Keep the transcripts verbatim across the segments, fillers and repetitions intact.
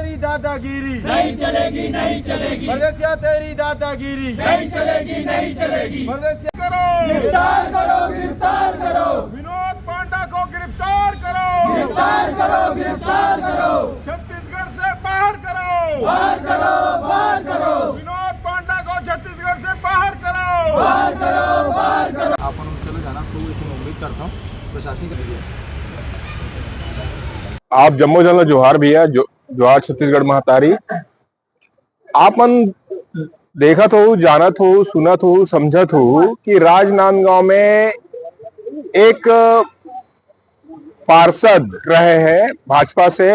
तेरी दादागिरी नहीं चलेगी, नहीं चलेगी। परदेसिया, तेरी दादागिरी नहीं चलेगी, नहीं चलेगी। परदेसिया, करो, गिरफ्तार करो, गिरफ्तार करो। विनोद पांडा को गिरफ्तार करो, गिरफ्तार करो, गिरफ्तार करो। छत्तीसगढ़ से बाहर करो, बाहर करो, बाहर करो। विनोद पांडा को छत्तीसगढ़ से बाहर करो, बाहर करो, बाहर करो। आप मन चले जाना, तो इसे मैं उम्मीद करता हूँ प्रशासनिक अधिकारी। आप जम्मो झन ला जोहार भैया, जो, जोहार छत्तीसगढ़ महतारी। आप मन देखत हो, जानत हो, सुनत हो, समझत हो कि राजनांदगांव में एक पार्षद रहे हैं भाजपा से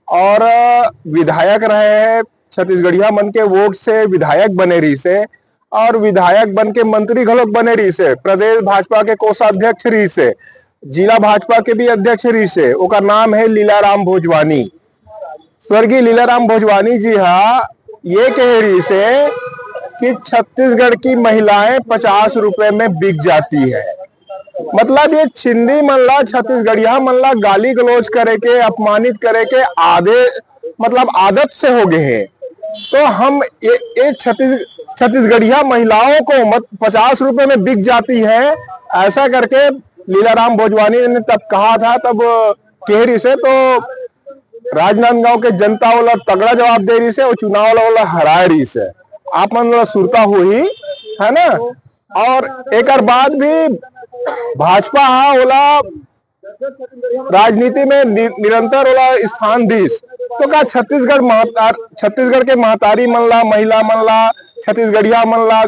और विधायक रहे हैं, छत्तीसगढ़िया मन के वोट से विधायक बने रहिस हे और विधायक बन के मंत्री घलोक बने रहिस हे, प्रदेश भाजपा के कोषाध्यक्ष रहिस हे, जिला भाजपा के भी अध्यक्ष रहिस हे। ओकर नाम है लीलाराम भोजवानी। स्वर्गीय लीलाराम भोजवानी जी हा ये कहे रहिस हे कि छत्तीसगढ़ की महिलाएं पचास रुपए में बिक जाती है। मतलब ये छिंदी मन ला, छत्तीसगढ़िया मन ला गाली गलौज करे के, अपमानित करे के आधे, मतलब आदत से हो गए हैं। तो हम ये, ये छत्तीस-, छत्तीसगढ़िया महिलाओं को मत पचास रुपए में बिक जाती है, ऐसा करके लीलाराम भोजवानी ने तब कहा था, तब कहे रहिस हे। तो राजनांदगांव के जनता ओला तगड़ा जवाब दे रहिस हे, वो चुनाव ला ओला हराए रहिस हे। आप मन ला सुरता होही, है ना? और एकर बाद भी भाजपा हा ओला राजनीति में नि-, निरंतर ओला स्थान दिस, तो का छत्तीसगढ़ महतार-, छत्तीसगढ़ के महतारी मन ला, महिला मन ला, छत्तीसगढ़िया मन ला,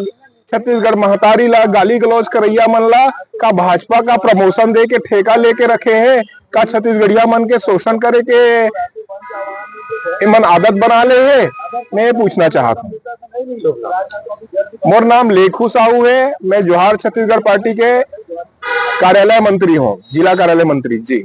छत्तीसगढ़ महतारी ला, गाली गलौज करैया मन ला का भाजपा का प्रमोशन दे के ठेका लेके रखे हे? का छत्तीसगढ़िया मन के शोषण करे के एमन आदत बना ले हे? मैं ये पूछना चाहत हूँ। मोर नाम लेखू साहू है, मैं जोहार छत्तीसगढ़ पार्टी के कार्यालय मंत्री हूँ, जिला कार्यालय मंत्री जी।